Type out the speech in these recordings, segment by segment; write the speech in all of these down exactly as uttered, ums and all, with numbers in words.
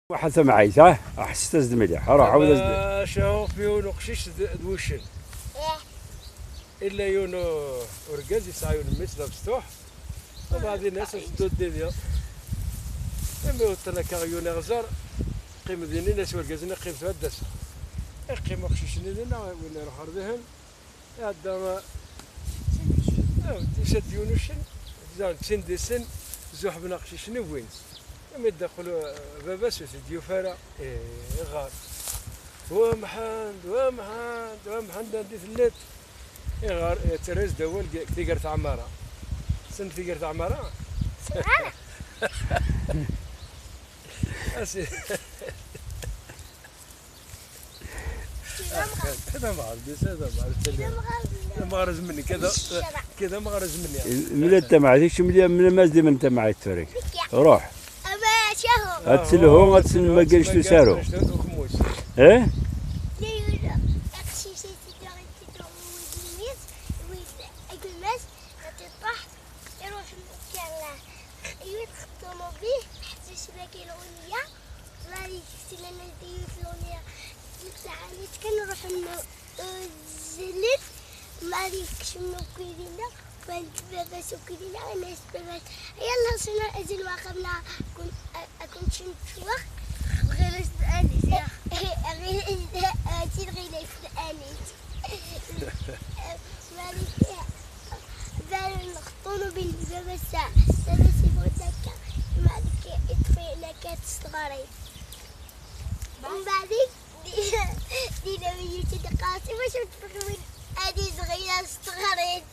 Waḥed tamɛayt, ha? Ḥesset-as-d mliḥ. Ruḥ, ɛawed-as-d. Acu, fi yiwen uqcic d, d wuccen. Illa yiwen u-, urgaz yesɛa yiwen mmi-s d abesṭuḥ. Wabɛed in-as ad teddu d didi. Imi wwḍen akka yiwen iɣzer, qqim din, in-as urgaz-nni, qqim tura ad d-aseɣ. Iqqim uqcic-nni dinna, win iruḥ ɣer dihin. Iɛedda, eh, tusa-d yiwen uccen, zan ttindisen, zuḥben aqcic-nni, wwin-t. Imi d-iqqel, eh, baba-s ur t-id-yufi ara, eh, iɣer. Wa Mḥend, wa Mḥend, wa Mḥend, anda i telliḍ? Iɣer, eh, terra-as-d awal deg tigert ɛmara. Tessnem tigert ɛmara? Asi. Kra mɣar, kra mɣar, kra mɣar zmenni, kra, kra mɣar zmenni. Mla tamɛayt, kečč mla, mla mazdi mn tamɛayt tura. Ruḥ. Ad telhu, ad temmaggal s usaru. Eh? Iruḥ mkar, iwet ṭumubil, ḥtec daki lɣuniya, ẓari ktinan di lɣuniya, netta ɛni kan ruḥ zlen, mari kcem ukidina, went baba-s ukidina, anas baba-s, yalla sina azil waxamna, kun, akun cintwa, ɣilas anis, ɣilas, anis. Malik, bal ṭumubil baba-s, baba-s imutt akka, Malik iṭṭef-iyi akka s tɣarit. Malik, di, di la minute d-qqareɣ-as, iwacu tfeqwin ad izɣi-as s tɣarit?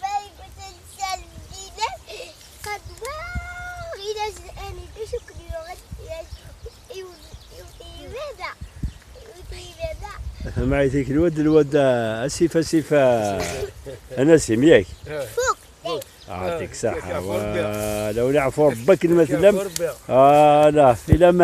Malik, ur tensal dina, qad wa, ɣilas anis, d acu ken-yuɣen? Tamɛayt-ik, lwad, lwad, asif, asif, ah, a Nasim, yak? Fuk. Ɛṭik ṣaḥa. Wa, law leɛfu Rebbi akken ma tellam. Ala, ila ma